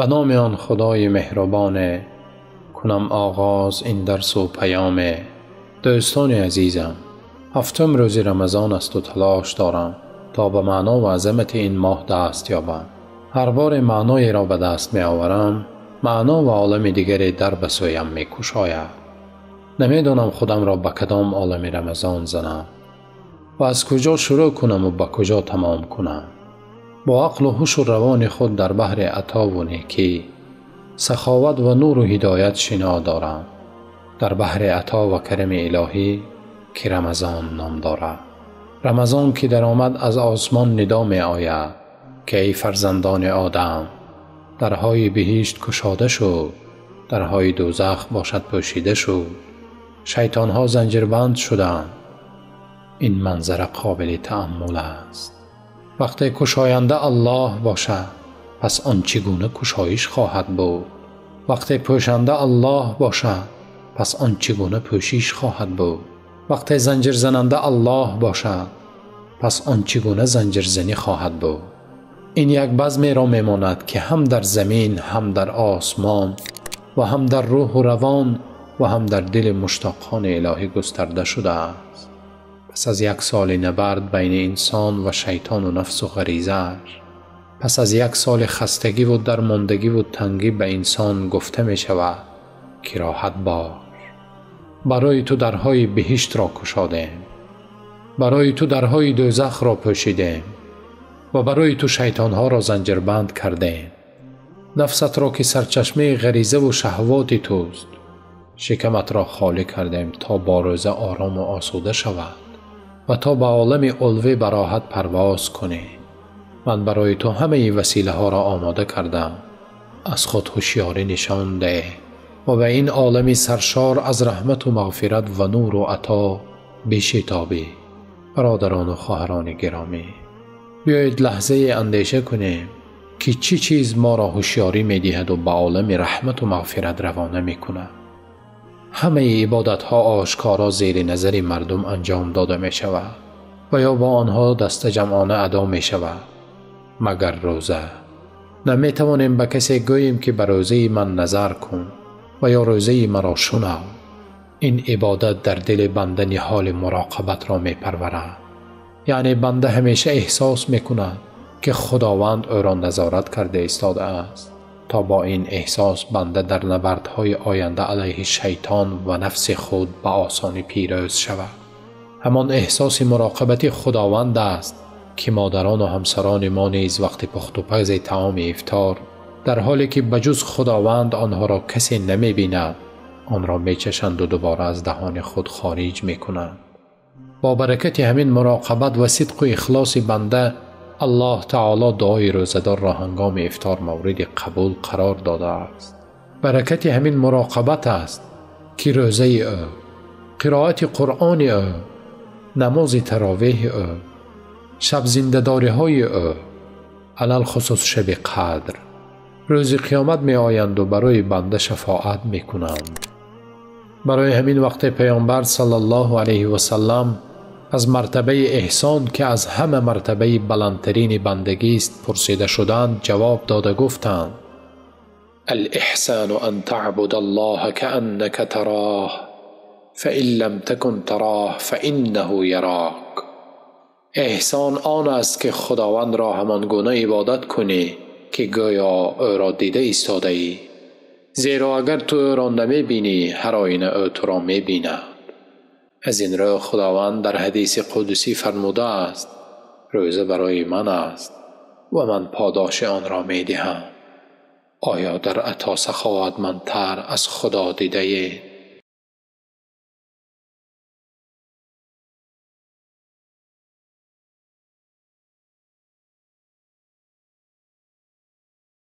Ба номи он Худои меҳрубоне, кунам оғоз ин дарсу паёме. Дӯстони азизам, ҳафтум рӯзи Рамазон аст у талош дорам, то ба маъно ва азамати ин моҳ даст ёбам. Ҳар боре маъноеро ба даст меоварам, маъно ва олами дигаре дар ба сӯям мекушояд. Намедонам худамро ба кадом олами Рамазон занам ва аз куҷо шурӯъ кунаму ба куҷо тамом кунам. Бо ақлу ҳушу равони худ дар баҳри атову некӣ, саховат ва нуру ҳидоят шино дорам. Дар баҳри ато ва карами илоҳӣ, ки Рамазон ном дорад. Рамазон ки даромад, аз осмон нидо меояд, ки эй фарзандони Одам, дарҳои биҳишт кушода шуд, дарҳои дӯзах бошад пӯшида шуд, шайтонҳо занҷирбанд шуданд. Ин манзара қобили тааммул аст. Вақте кушоянда Аллоҳ бошад, пас он чӣ гуна кушоиш хоҳад буд? Вақте пӯшанда Аллоҳ бошад, пас он чӣ гуна пӯшиш хоҳад буд? Вақте занҷирзананда Аллоҳ бошад, пас он чӣ гуна занҷирзанӣ хоҳад буд? Ин як базмеро мемонад, ки ҳам дар замин, ҳам дар осмон ва ҳам дар рӯҳу равон ва ҳам дар дили муштоқони илоҳӣ густарда шудааст. Пас аз як соли набард байни инсон ва шайтону нафсу ғаризааш, пас аз як соли хастагиву дармондагиву тангӣ ба инсон гуфта мешавад, ки роҳат бош. Барои ту дарҳои биҳиштро кушодем, барои ту дарҳои дӯзахро пӯшидем ва барои ту шайтонҳоро занҷирбанд кардем. Нафсатро, ки сарчашмаи ғаризаву шаҳвоти туст, шикаматро холӣ кардем, то бо рӯза орому осуда шавад ва то ба олами улвӣ ба роҳат парвоз кунӣ. Ман барои ту ҳамаи василаҳоро омода кардам. Аз худ ҳушёрӣ нишон деҳ ва ба ин олами саршор аз раҳмату мағфират ва нуру ато бишитобӣ. Бародарону хоҳарони гиромӣ, биёед лаҳзае андеша кунем, ки чӣ чиз моро ҳушёрӣ медиҳаду ба олами раҳмату мағфират равона мекунад. Ҳамаи ибодатҳо ошкоро зери назари мардум анҷом дода мешавад ва ё бо онҳо дастаҷамъона адо мешавад, магар рӯза. Наметавонем ба касе гӯем, ки ба рӯзаи ман назар кун ва ё рӯзаи маро шунав. Ин ибодат дар дили банда ниҳоли муроқабатро мепарварад. Яъне банда ҳамеша эҳсос мекунад, ки Худованд ӯро назорат карда истодааст, то бо ин эҳсос банда дар набардҳои оянда алайҳи шайтон ва нафси худ ба осонӣ пирӯз шавад. Ҳамон эҳсоси муроқабати Худованд аст, ки модарону ҳамсарони мо низ вақти пухтупази таоми ифтор, дар ҳоле ки ба ҷуз Худованд онҳоро касе намебинад, онро мечашанду дубора аз даҳони худ хориҷ мекунанд. Бо баракати ҳамин муроқабат ва сидқу ихлоси банда, Аллоҳ таоло дуои рӯзадорро ҳангоми ифтор мавриди қабул қарор додааст. Баракати ҳамин муроқабат аст, ки рӯзаи ӯ, қироати Қуръони ӯ, намози таровеҳи ӯ, шабзиндадориҳои ӯ, алалхусус шаби қадр, рӯзи қиёмат меоянду барои банда шафоат мекунанд. Барои ҳамин вақте Паёмбар саллаллоҳу алайҳи васаллам аз мартабаи эҳсон, ки аз ҳама мартабаи баландтарини бандагист, пурсида шуданд, ҷавоб дода гуфтанд: الإحسان أن تعبد الله كأنك تراه، فإن لم تكن تراه فإنه يراك. Эҳсон он аст, ки Худовандро ҳамон гуна ибодат кунӣ, ки гӯё ӯро дида истодаӣ, зеро агар ту ӯро намебинӣ, ҳар оина ӯ туро мебинад. Аз ин рӯ Худованд дар ҳадиси қудсӣ фармудааст: рӯза барои ман аст ва ман подоши онро медиҳам. Оё дар ато саховатмандтар аз Худо дидаед?